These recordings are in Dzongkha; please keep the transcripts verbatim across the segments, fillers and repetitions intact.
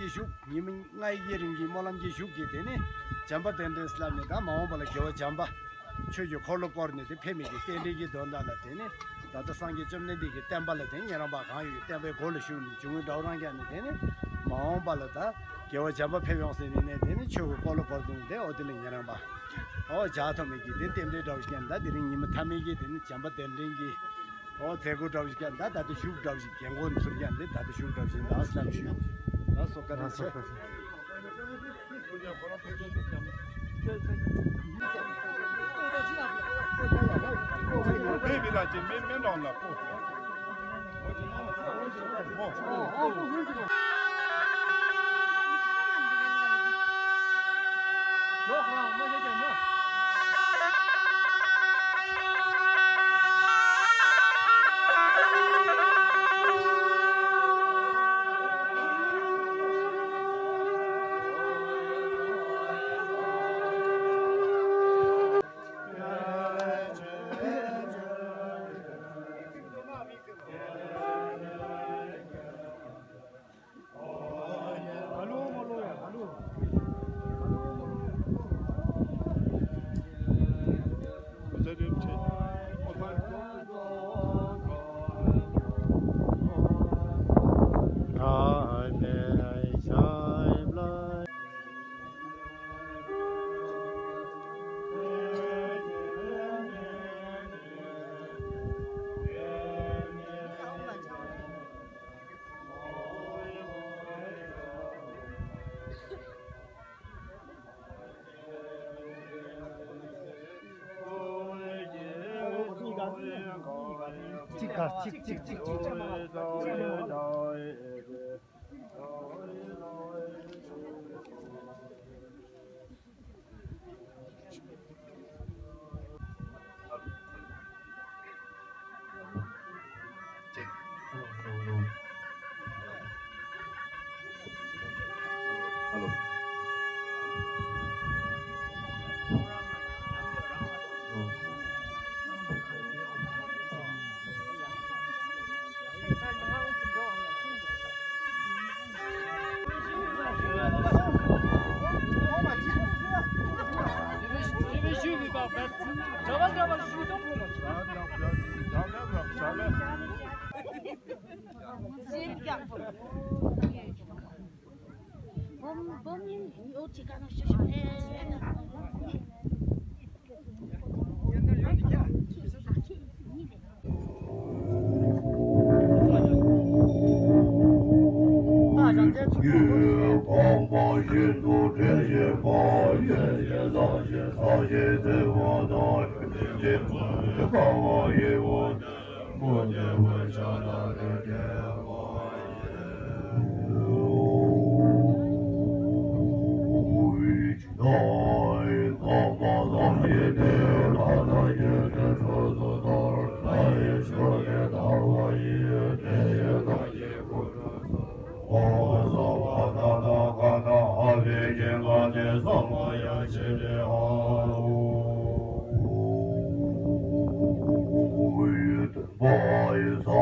བཞུགས། ཉི་མ་ལྔའི་རིང་གི་སྨོན་ལམ་གྱི་བཞུགས་ཀྱིས་དེ་ནི་བྱམས་པ་གདན་འདྲེན་ཟེར་སླབ་ནི་དང་མ་འོངས་པ་ལུ་རྒྱལ་བ་བྱམས་པ་ཆོས་ཀྱི་འཁོར་ལོ་བསྐོར་ནི་དེ་ཕེབས་མི་གི་རྟེན་འབྲེལ་གྱི་དོན་དག་ལུ་དེ་ནི་ད་ལྟོ་སངས་རྒྱས་བཅོམ་ལྡན་འདས་ཀྱི་བསྟན་པ་ལུ་དེ་ཉན་རང་པ་གང་ཡོད་ཀྱི་བསྟན་པའི་སྒོ་ལུ་ཞུགས་ནི་འབྱུང་བའི་དགྲ་བོ་རང་རྐྱང་ནི་དེ་ནི་མ་འོངས་པ་ལུ་ད་རྒྱལ་བ་བྱམས་པ་ཕེབས་འོང་ཟེར་ནི་ནི་དེ་ནི་ཆོས་ཀྱི་འཁོར་ལོ་བསྐོར་ཚུལ་ནི་དེ་འོ་དེ་ལུ་ཉན་རང་པ་འོ་བྱ་ཐོབ་མི་གི་དེ་རྟེན་འབྲེལ་འདྲ་བོ་ཞིག་ཀྱང་ད་དེ་རིང་ཉི་མ་མཐའ་མའི་གི་དེ་ནི་བྱམས་པ་གདན་འདྲེན་གྱི་འོ་མཛད་སྒོ་འདྲ་བོ་ཞིག་ཀྱང་ད་ད་ལྟོ་བཞུགས་འདྲ་བོ་ཞིག་རྒན་གོག་ནི་ཚུར་ཀྱང་དེ་ད་ལྟོ་བཞུགས་འདྲ་བོ་ཞིག་ད་སླབ་ཞུ། ད་སོ་ཀ་རིན་ཆེ། སངས་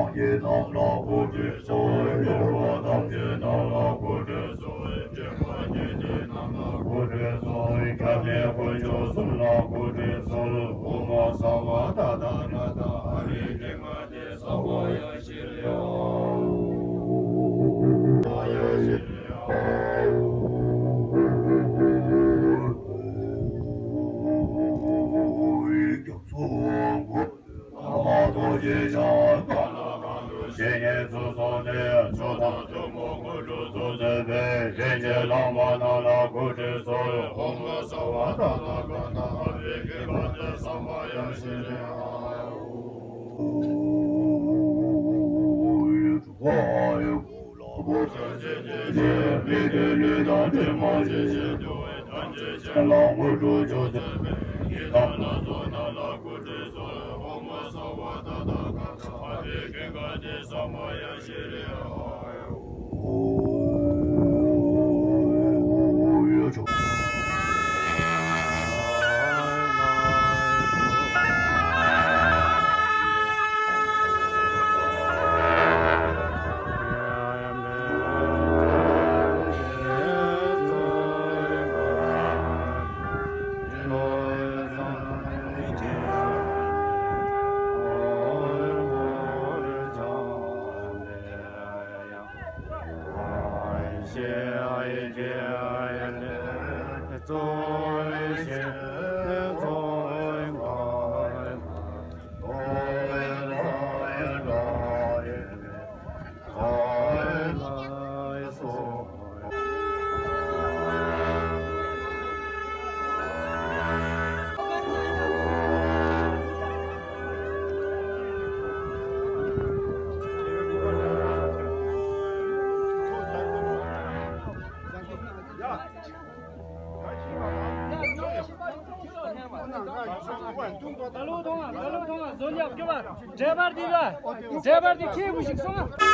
རྒྱས་རྣམས་ལ་གུས་ཕྱག་འཚལ་ལོ། ཡུལ་བ་ཐམས་ཅད་རྣམས་ལ་གུས་ཕྱག་འཚལ་ལོ། སྐྱེ་བ་སྐྱེ་འཆི་རྣམས་ལ་གུས་ཕྱག་འཚལ་ལོ། སྐྱབས་གནས་དཀོན་མཆོག་གསུམ་ལ་གུས་ཕྱག་འཚལ་ལོ། ཨོཾ་སརྦ་ཏ་ཐཱ་ག་ཏ་ཧ་རི་ཀྲྀ་མ་ཎི་སརྦ་ཡ་ཤྲཱི་ཡ། ད་ལུ་ཐོང་ང་། ད་ལུ་ཐོང་ང་། བཟོ་ཉག་སྐྱོ་བ། འདྲེ་བར་འདི་ལ། འདྲེ་བར་འདི་ཁྱེད་མི་ཤིག་སོང་ང་།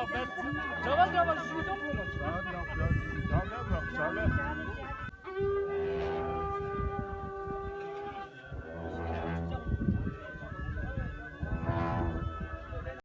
Double, double, shoot.